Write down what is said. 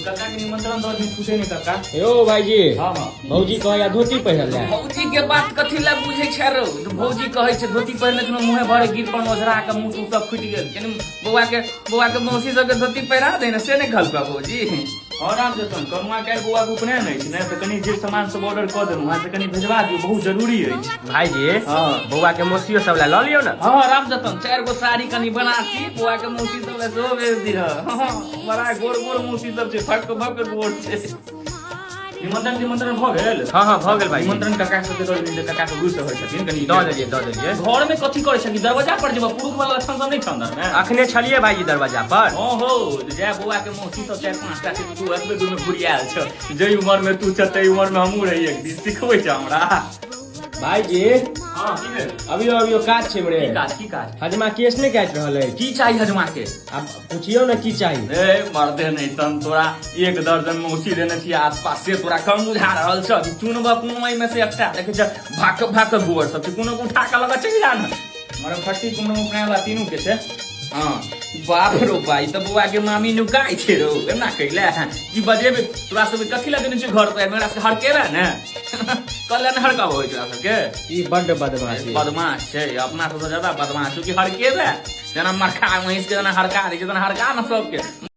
काका के निमंत्रण दऽ दिन छूटे नहि काका। यौ भाईजी। हाँ हाँ। भौजी कहैया धोती पहिरल जाय। भौजी के बात कथी लए बुझै छै रौ? भौजी कहै छै धोती पहिरने छलहुँ, मुँहे भरे गिर पर ओझरा के मुँह तूह सब फुटि गेल। कनि बौआ के मौसी सबके धोती पहिरा दे ने, से नहि कहलकौ भौजी? हाँ राम जतन, कनुआ काल्हि बौआ के उपनयन अछि ने, तऽ कनि जे सामान सब ऑर्डर कऽ देलहुँ हँ से कनि भेजवा दियौ, बहुत जरूरी अछि। भाईजी। हाँ। बौआ के मौसियो सब लए लऽ लियौ ने। हाँ राम जतन, 4 गो साड़ी कनि बनारसी बौआ के मौसी सब लए सेहो भेज दिह। हाँ, बड़ा गोर गोर मौसी सब छै, फक फक गोर छै। निमंत्रण निमंत्रण भऽ गेल? हाँ हाँ भऽ गेल भाईजी। निमंत्रण काका सबके दऽ देलियै, काका सब रुसि रहल छथिन कनि। दऽ देलियै, दऽ देलियै। घर में कथी करै छथिन? दरवाजा पर जेबऽ, पुरुख वाला लक्षण सब नहि छौ अंदर में? अखने छलियै भाईजी दरवाजा पर। हाँ हो, जय बौआ के मौसी सब 4-5 टा छै, तू एतबे दूर में घुरियायल छ। जै उमर में तू छ तै उमर में हमहूँ रही एक दिन, सिखबै छ हमरा। भाईजी। हाँ, की भेल? अभियो अभियो काज छै मरे। की काज, की काज? हजमा केस नहि काटि रहल अछि। की चाही हजमा के? आब पुछियौ ने की चाही। ए मर्दे नहि तन तोरा 1 दर्जन मौसी देने छी आसपास, से तोरा कम बुझा रहल छ? चुनबऽ कोनो एहिमे से एकटा, देखै छ भाक भाक गोबर सब छै, कोनो उठा के लग चलि जा ने। मरम फट्टी कुमरम उपनयन वाला तीनू के छै। हाँ बाप रो बाई, तऽ बौआ के मामी नुकाइ छै रौ, एना कैले की बजेबे? तोरा सबके कथी लए देने छै घर पर? मेरा सबके हड़केबे ने कल ने हड़काबो होइ तोरा सबके। ई बड्ड बदमाश छै। बदमाश छै, अपना सबसँ ज्यादा बदमाश छै कि हड़केबे, जेना मरखा महींस के जेना हड़का दै छै तेना हड़का ने सबके।